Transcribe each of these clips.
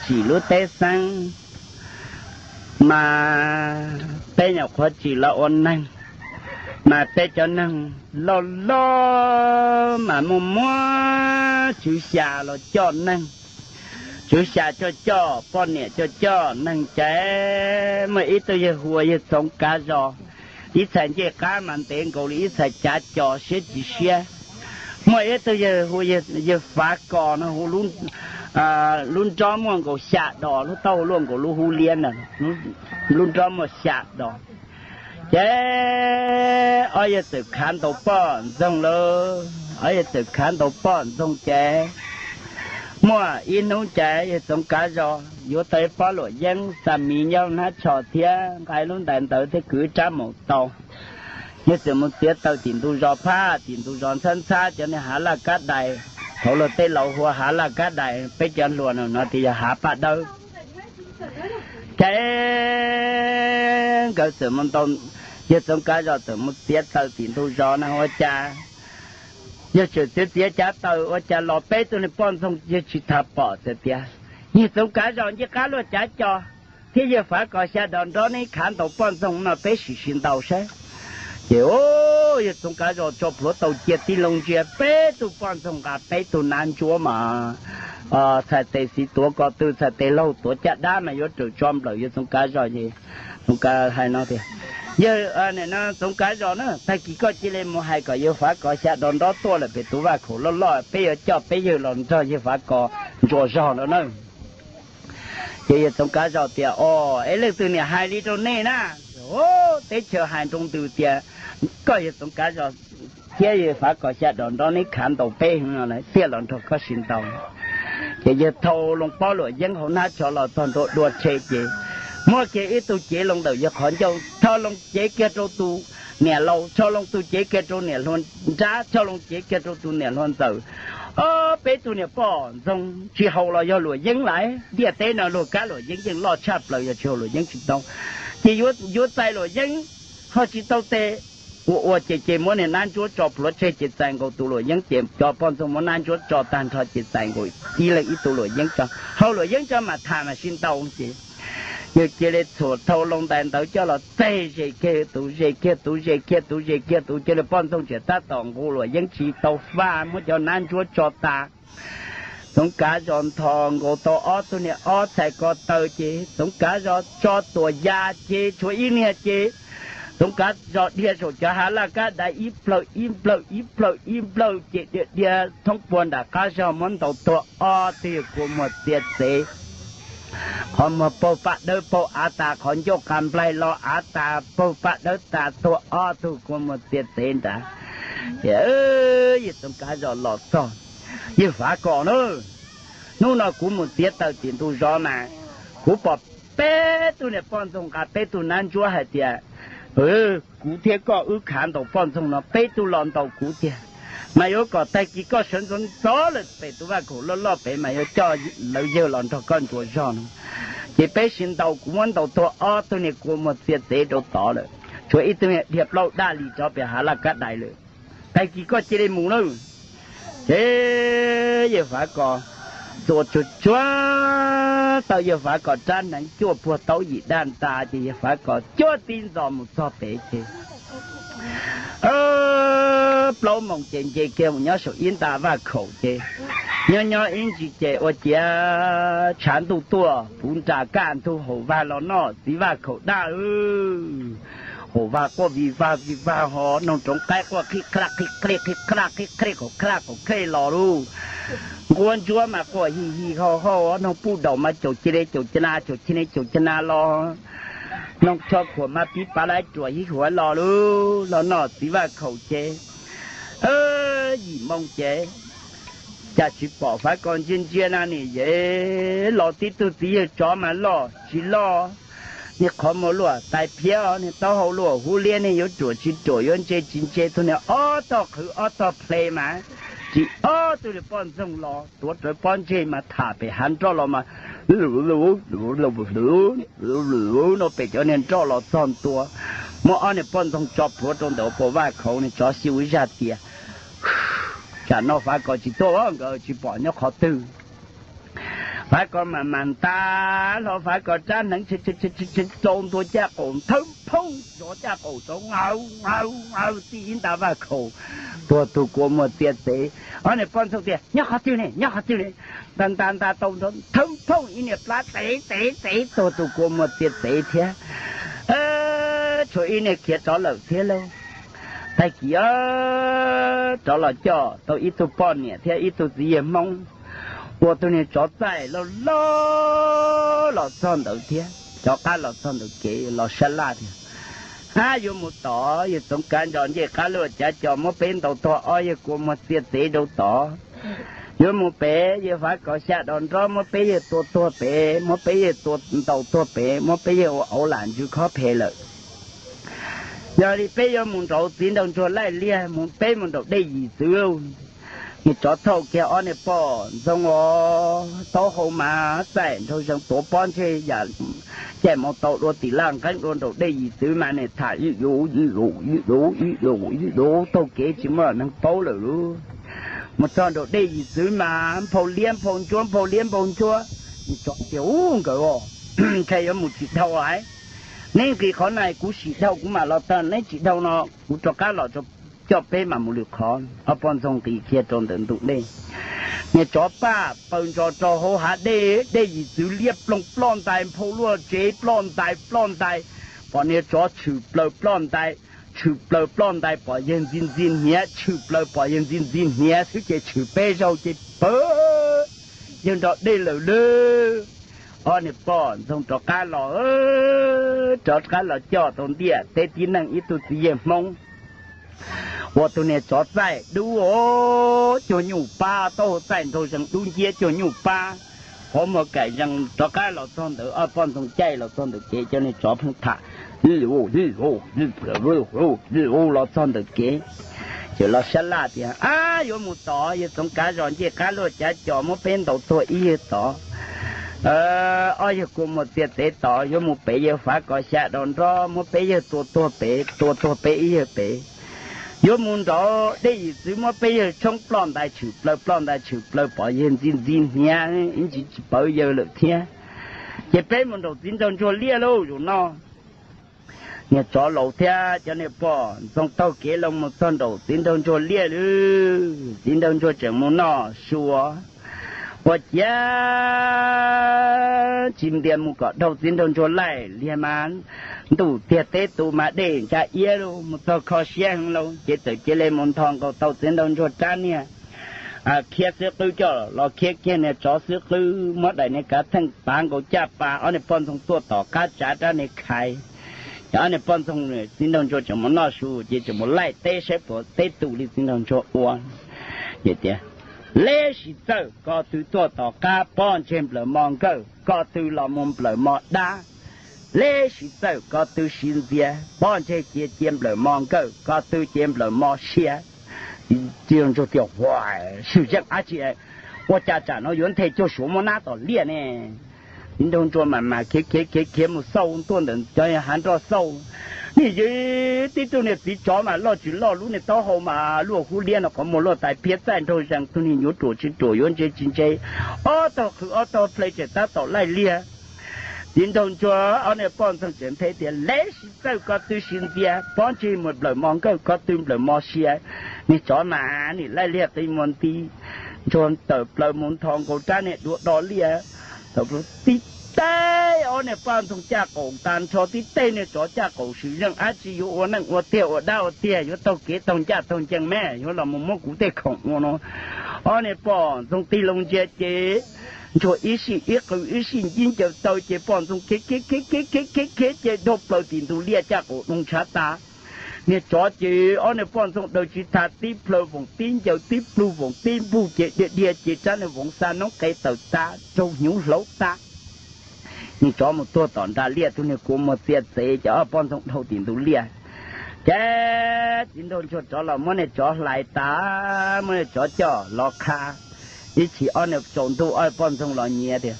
tsim lub teb xeeb, mas peb nyuam qhuav tsim los ua neeg, mas peb cov neeg loj loj mas muaj muab tswv xya los coj neeg, tswv xya coj coj, poj niam coj coj neeg ces muaj ib tug yawg hu ua yawg Txoov Kav Zos. Ib txhais ncej qab mas ntev nkaus li ib txhais cav co siab tsis siab. Muaj ib tug yawg hu yawg Fav Kos no hu lub nrob muaj nkaus xya dos, lub taub hau luaj nkaus lub hub liab ntawd, lub nrob muaj xya dos. Ces ob yawg txawm khav ntaus poj ntxoog lawm, ob yawg txawm khav ntaus poj ntxoog ces muaj ib hnub ces yawg Txoov Kav Zos yuav tau ib pob luam yeeb xa miv nyob hnab tsho thiab nqa lub ntais ntawd thiab kwv rab maum taus. Yawg txawm mus txiav taws tim ntug zos phab, tim ntug zos ntxhab ntxhab cov niag hav laj kab dais, thaum luag tej laus hu ua hav laj kab dais, peb cov hluas no tias yog hav paj dawb. Ces nkawd txawm mus ntaus, yawg Txoov Kav Zos txawm mus txiav taws tim ntug zos na ua cas yawg tseem txiav txiav cav taws ua cas los peb tug niag poj ntxoog yawg tsis tas pom txawm tias, Yawg Txoov Kav Zos, ncej qab luaj cav co thiab yawg Fav Kos xya dos nrob neb khav ntaus poj ntxoog no peb sim sib ntaus saib. Ces yawg Txoov Kav Zos tso plhuav taus cia tib loo ntsia peb tug poj ntxoog nqa peb tug nab ntsuab mas txhais tes xis tuav ko tw, txhais tes laug tuav caj dab mas yuav raws tso nplawm yawg Txoov Kav Zos ces Txoov Kav hais no tias, Yawg Txoov Kav Zos na, tag kis koj cia li mus hais kom yawg Fav Kos xya dos nrob tuaj lawm pem tus vaj khaum loj loj, peb yuav coj peb yawg los nrog yawg Fav Kos ntsuas zog no na. Ces yawg Txoov Kav Zos tias, Os, es leej twg niam hais li rau nej na? Teb chaws hais nroo ntws tias koj yawg Txoov Kav Zos thiab yawg Fav Kos xya dos nrob neb khav ntaus peb no lawm, thiaj los nrog koj sib ntaus. Ces yawg thau loo pob luam yeeb hauv hnab tsho los txog ntua dua rhe ces muab kiag ib tug cev loo ntawm yawg qhov ncauj, thau loo cev kiag rau tus niam laus, thau loo tus cev kiag rau niam hluas nrab, thau loo cev kiag rau tus niam hluas ntxawm. Ob peb tug niam poj ntxoog tsis haus los yog luam yeeb lawm, ntiaj teb no luag kab luam yeeb yeej loj tshaj plaws, yog tsis haus luam yeeb tsis tau. Ces yuav txais luam yeeb ho tsis tau tes. Ua ua ces ces muab niag nab ntsuab tso plhuav tseg ces txais nkaus tus luam yeeb, ces cov poj ntxoog muab nab ntsuab tso tag nrho ces txais nkaus ib leeg ib tug luam yeeb tso, haus luam yeeb tso mam tham mam sib ntaus ces yawg cia li txhuam thau loo ntais ntawd coj los txeg ze kiag tus ze kiag tus ze kiag tus ze kiag tus, cia li poj ntxoog tseem tab tom nqus luam yeeb tsis tau faj, muab cov nab ntsuab tso tas. Txoov Kav Zos nthos nkaus tau ob tug niag ob txhais ko taw ces Txoov Kav Zos tso tuam ya ces tshuav ib niag ces Txoov Kav Zos dhia saum cov hav laj kab dais ib plawg ib plawg ib plawg ib plawg ces dhia dhia thoob puag nram qab zog muab ntaus tuag ob tug yawg kua muag txiav txev. Qhov muag paug paj dawb paug av tas, qhov ncauj qa nplaig los av tas, paug paj dawb tas, tuag ob tug kua muag txiav txev nrad. Ces yawg Txoov Kav Zos los txog, Yawg Fav Kos na, hnub no kuv mus txiav taws tim ntug zos mas kuv pom peb tug niag poj ntxoog nqa peb tug nab ntsuab hais tias kuv thiab koj wb khav ntaus poj ntxoog no peb tug los ntaus kuv tiag, mas yuav kom tag kis koj sawv ntxov ntxov lawm pem tus vaj khaum loj loj pem mas yuav coj lawv yawg los nrog koj ntsuas zog no. Ces peb sib ntaus, kuv muab ntaus tuag ob tug niag kua muag txiav txev rau tod lawm, tshuav ib tug niag dhia plaub daj li rov pem hav laj kab dais lawm. Tag kis koj cia li mus nawb. Ces yawg Fav Kos txuas tsuag tsuag tau yawg Fav Kos rab hneev cuaj puag taub yim daj ntas ces yawg Fav Kos cuaj tib ntxos mus txog pem ces plaub moos ces nce kiag mus nyob saum ib nta vaj khaum ces nyob nyob ib ntsis ces ua ciav tshav ntuj tuaj puv nras kaj ntug haum vag los noj txiv vaj khaum daj. Haum vag quaj vij vag vij vag ho noog roov qaib quaj qhib qhaj qhib qhaj qhib qhaj qhib qhaj qaum qhaj qaum qhej los lauj. Nquab ntsuab mas quaj hij hij hau hau, noog puj daum mas caum cia li caum ca na caum cia li caum ca na los, noog tsho khuam mas pib pav lawv ruam hib huav los lauj. Los noj txiv vaj khaum ces yim moo ces cas tsis pom Fav Kos ntsia ntsia na, nim yeej los tib tug txiv yawg tsov mas loj tsis loj, niag qhov muag luaj tais phiab, niag taub hau luaj hub liab, niag yuav ruam tsis ruam yuav ntse tsis ntse, tug niag ob tog qhwv ob tog ple mas ris ob tug niag poj ntxoog los tuav rawv pob ntseg mas tham pem hav nroj los mas no pem cov niag nroj los txog ntua, muab ob niag poj ntxoog tso plhuav rau ntawm puas vaj khaum, niag tsov xyu ib zaj tias, tsam no Fav Kos tsis tuaj, nkawd tsis pom nyob qhov twg. Fav Kos mam mam nta hlo Fav Kos rab hneev, rau ntua caj qaum thawb phooj, zov caj qaum rov ngaw ngaw ngaw txij ib nta vaj khaus, tuag tus kua muag txia txev. Ob niag poj ntxoog tias, Nyob qhov twg ne, nyob qhov twg ne? Nta nta nta tau nrov thawb phooj, ib niag plab txev txev txev, tuag tus kua muag txia txev thiab. Tshuav ib niag khiav rov lawm thiab lauj. Tag kis rov los coj tau ib tug poj niam thiab ib tug txiv yawg Hmoob, ua tus niag tsov txaij loj loj los txog ntawd thiab, rov qab los txog ntawm kev los sab laj tias, Ab, yuav mus tod, yawg Txoov Kav Ntsos ncej qab luaj cav cos muab peb ntaus tuag, ob yawg kua muag txia txev rau tod. Yuav mus pem, yawg Fav Kos Xya Dos Nrob muab peb yawg tua tuag pem, muab peb yawg tua ntaus tuag pem, muab peb yawg ua auv lam ntsws khob phem lawm. Yog li peb yuav mus nraud, txiv nraug ntsuag laij liag, mus peb mus nraum dej Yim Txwv. Niag tsov thauj kiag ob niag poj ntxoog os, taub hau mas txaij nraug zees tuav pob ntseg yam caij maus taus dua tim laj nqeeb dua nraum dej Yim Txwv mas nim tham ib lus ib lus ib lus ib lus ib lus taug kev tsis muaj neeg paub lawm lauj. Mus txog nraum dej Yim Txwv mas nphau liab nphau ntsuab nphau liab nphau ntsuab. Niag tsov tias, Ub, nkawd os, ntshe yuav mus tsis dhau lawm. Neb nqis qhov no kuv sim dhau kuv mam los tag, neb tsis dhau no kuv rov qab los coj peb mam mus lwm qhov. Ob poj ntxoog nqis kiag rau ntawm ntug dej. Niag tsov paj paws ntsos rau hauv hav dej, dej Yim Txwv liab ploog ploj ntais, nphau luaj tsev ploj ntais ploj ntais, pom niag tsov tshwm plaws ploj ntais, tshwm plaws ploj ntais pom yawg ntxi ntxi hniav, tshwm plaws pom yawg ntxi ntxi hniav xwb ces tshwm peb zaug ces pawg yawg nrog dej lawm lauj. Ob niag poj ntxoog rov qab los, rov qab los coj tau ntiaj teb tib neeg ib tug txiv yawg Hmoob ua tus niag tsov txaij dub cuag nyuj pab, taub hau txaij nraug zees dub nciab cuag nyuj pab, qhov muag kaim zees rov qab los txog ntawd, ob poj ntxoog caij los txog ntawm kev, cov niag tsov pheej tham los txog ntawm kev, ces los sab laj tias, Ab, yuav mus tod, yawg Txoov Kav Zos ncej qab luaj cav cos muab peb ntaus tuag ib yawg tod, ob yawg kua muag txia txev tod, yuav mus pem yawg Fav Kos Xya Dos Nrob muab peb yawg tua tuag pem, tua tuag peb ib yawg pem. Yuav mus nraud dej Yim Txwv muab peb yawg tshoob ploj ntais tshwm plaws ploj ntais tshwm plaws pom yawg ntxi ntxi hniav ib ntsis tsis pawv yawg lawm thiab. Ces peb mus nraum txiv nraug ntsuag liaj lauj zaum no. Niag tsov laus thiab cov niag poj ntxoog taug kev los mus txog nraum txiv nraug ntsuag liaj lauj, txiv nraug ntsuag tseem mus noj su, ua ciav tsis ntias mus kom dhau txiv nraug ntsuag laij liag mas ntuj tiag teb tus mas dej ntsa iab lauj, mus txog kho siab heev lauj, ces txawm cia li mus nthos nkaus tau txiv nraug ntsuag rab niag khiab xwb qwb coj los khiab kiag niag tsov xwb qwb, muab daim niag kav theej pav nkaus caj pas, ob niag poj ntxoog tuaj tom qab tsav rab niag khais. Ces ob niag poj ntxoog, txiv nraug ntsuag tseem mus noj su ces tseem mus laij teb saib puas teb tus li txiv nraug ntsuag ua. Ces tias, Leb siv txawj ko tw tuaj tom qab, pob ntseg nplawm mo nkawj, ko tw los mus nplawm mo dab. Leb siv txawj ko tw siv ntxias, pob ntseg cia cia nplawm mo nkawj, ko tw cia nplawm mo sia. Txiv nraug ntsuag tias, Ua, swm zeej dab tsi, ua cas tsam no yuav nthe cuag Suav muab nab tom liaj ne? Txiv nraug ntsuag mam mas khiav khiav khiav khiav mus xauj tuaj ntawm cov hav nroj xauj, nim yog tib tug niag txiv tsov mas loj tsis loj, lub niag taub hau mas luaj hub liab no, qhov muag luaj tais phiab, txaij nraug zees, tug niag yuav ruam tsis ruam yuav ntse tsis ntse, ob tog qhwv ob tog ple tseem tab tom laij liag. Txiv nraug ntsuag ob niag poj ntxoog tseem nthe tias, Leb siv txawj ko tw siv ntxias, pob ntseg mus nplawm mo nkawj, ko tw nplawm mo sia. Niag tsov mas nim laij liag qi muag nti, ntsuag tawm plaws mus nthos nkaus rab niag duav do liaj. Tib teg ob niag poj ntxoog caj qaum tas nrho, tib teg niag tsov caj qaum, swm zeej dab tsi yuav ua neej ua tiag ua dab ua tiag, yuav taug kev taug ncaj taug ncees me, yuav los mus muab kuv tej khoom ua no. Ob niag poj ntxoog tig loo ntsia ces ntsuag ib sij ib qw ib sij ntsib ncaws taw ces poj ntxoog khiav khiav khiav khiav khiav khiav ces dhau plaws tim ntug liaj caj qaum doo ntshav tas. Niag tsov ces ob niag poj ntxoog daws tsis tas, tib plhaw voom tib ncaws, tib plug voom tib npug ces dhia dhia ces rab niag voov xa noob qe tawm tas raug hnyuv hlauv tas. Niag tsov mus tuag tom nram liaj, tug niag kua muag txia txev, ces ob poj ntxoog dhau tim ntug liaj. Ces txiv nraug ntsuag rov los muab niag tsov hlais tas, muab niag tsov coj los qha. Ib chim ob niag tsaus ntuj ob poj ntxoog los nyiav tias,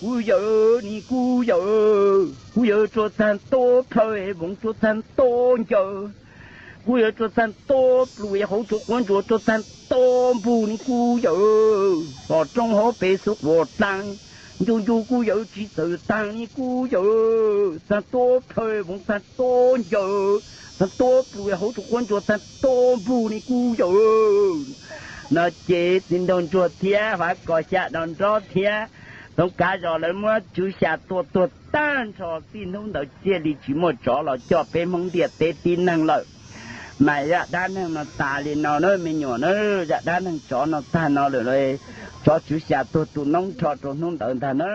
Kuv yawm, nim kuv yawm, kuv yawm tsuas txag ntua plhaw, voov tsuas txag ntua ncaws, Kuv yawm tsuas txag tuab plua hauv tsuas quav ntsuas tsuas txag tuab npug li kuv yawm, hos roob hauv pes xub quas dlaag, ncu ncu kuv yawm tsis txawm taag li kuv yawm, txag tuab plhaw voov txag tuab ncaws, txag tuab plua hauv tsuas quav ntsuas txag tuab npug li kuv yawm. No ces txiv nraug ntsuag thiab Fav Kos xya no nrov thiab Toov Kav Zos lawv muab Tswv Xya tua tuag tag nrho. Txij hnub ntawd thiaj li tsis muaj tsov los coj peb Hmoob ntiaj teb tib neeg lawm. Mas zaj dab neeg no tas li no na me nyuam na, zaj dab neeg tsov no tag no lawm. Tsov Tswv Xya tuag tu noob nrho rau hnub ntawd ntag na.